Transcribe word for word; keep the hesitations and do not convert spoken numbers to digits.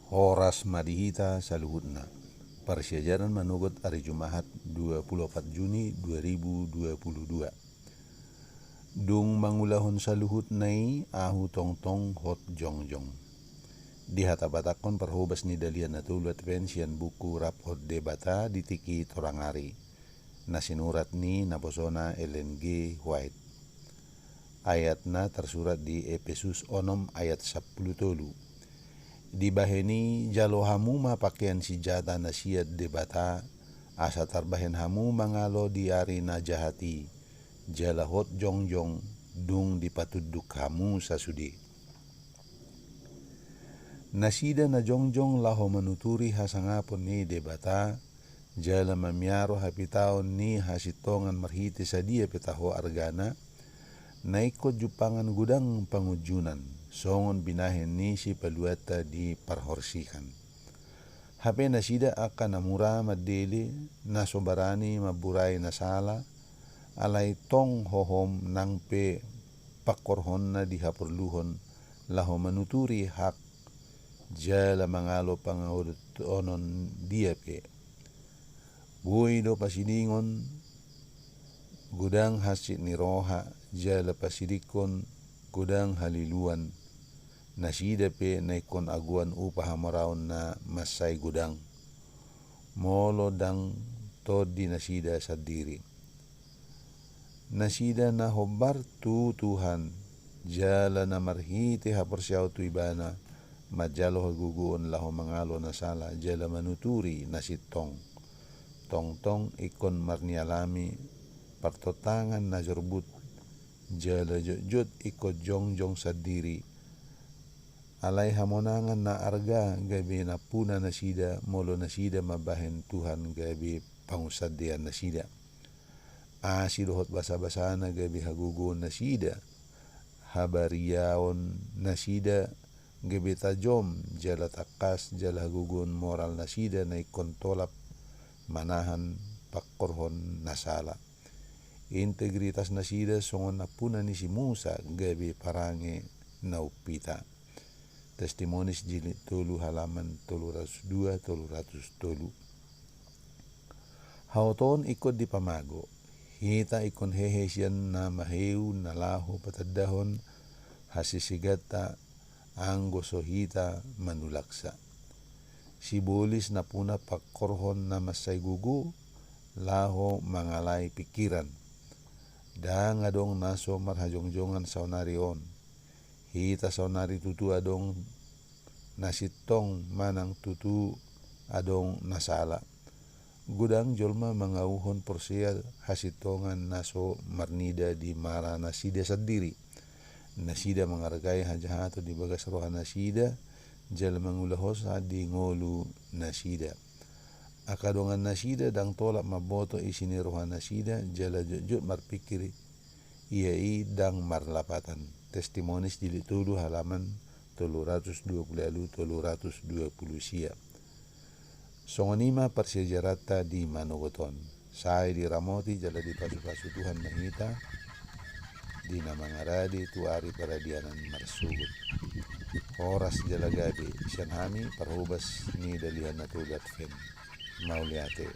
Horas ma di hita saluhutna. Parsiajaran manogot ari Jumahat dua puluh opat Juni dua ribu dua puluh dua. Dung mangulahon saluhutna i ahu tongtong hot jongjong. Dihatabatakhon parhobas ni Dalihan Na Tolu Advent sian buku Rap Hot Debata di Tingki Torang Ari, na sinurat ni naposona Ellen G. White. Ayatna tarsurat di Epesus onom ayat sampulu tolu. Dibahen i jalo hamu ma pakean sinjata na sian Debata, asa tarbahen hamu mangalo di ari na jahat i, jala hot jongjong dung dipatunduk hamu sasude. Nasida na jongjong laho manuturi hasangapon ni Debata, jala mamiaro hapitaon ni hasintongan marhite sadia pe taho argana, na ingkon jumpangan godang pangunjunan, songon binahen ni Sipaluanta di parhorsihan. Hape nasida angka na mura mandele, na so barani mamburai na sala, alai tong hohom nang pe pangkorhonna dihaporluhon laho manuturi hak jala mangalo pangadotonon dia pe. Boi do pasidingon godang hansit ni roha, jala pasidingkon godang haliluan, nasida pe na ingkon agoan upa hamoraon na mansai godang, molo ndang tondi nasida sandiri. Nasida na hombar tu Tuhan, jala na marhite haporseaon tu Ibana, manjalo hagogoon laho mangalo na sala jala manuturi na sintong. Tongtong ingkon marnialami partontangan na jorbut, jala jotjot ingkon jongjong sandiri. Alai hamonangan na arga gabe nampuna nasida, molo nasida mambahen Tuhan gabe pangunsandean nasida. Asi dohot basabasana gabe hagogoon nasida, habariaon nasida gabe tajom jala tangkas, jala hagogoon moral nasida na ingkon tolap manahan pangkorhon na sala. Integritas nasida songon nampuna ni si Musa gabe parange na umpita. Testimonies jilid tolu, halaman tolu ratus dua, tolu ratus tolu. Haotoon ingkon dipamago. Hita ingkon hehe sian na maheu na laho patandahon hasisiganta anggo so hita manulaksa. Sibolis nampuna pangkorhon na mansai gogo laho mangalai pingkiran. Ndang adong na so marhajongjongan saonari on. Hita saonari tutu adong na sintong manang tutu adong na sala. Godang jolma mangauhon porsea hasintongan na so marnida di mara nasida sandiri. Nasida mangargai hajahaton di bagas roha nasida, jala mangulahonsa di ngolu nasida. Angka dongan nasida ndang tolap mamboto isi ni roha nasida, jala jotjot marpingkir ia i ndang marlapatan. Testimonies jilid tolu, halaman tolu ratus dua puluh ualu, tolu ratus dua puluh sia. Songon i ma parsiajaranta di manogot on. Sai diramoti jala dipasupasu Tuhan ma hita di na mangarade tu ari paradianan marsogot. Horas jala gabe sian hami parhobas ni Dalihan Na Tolu Advent. Mauliate.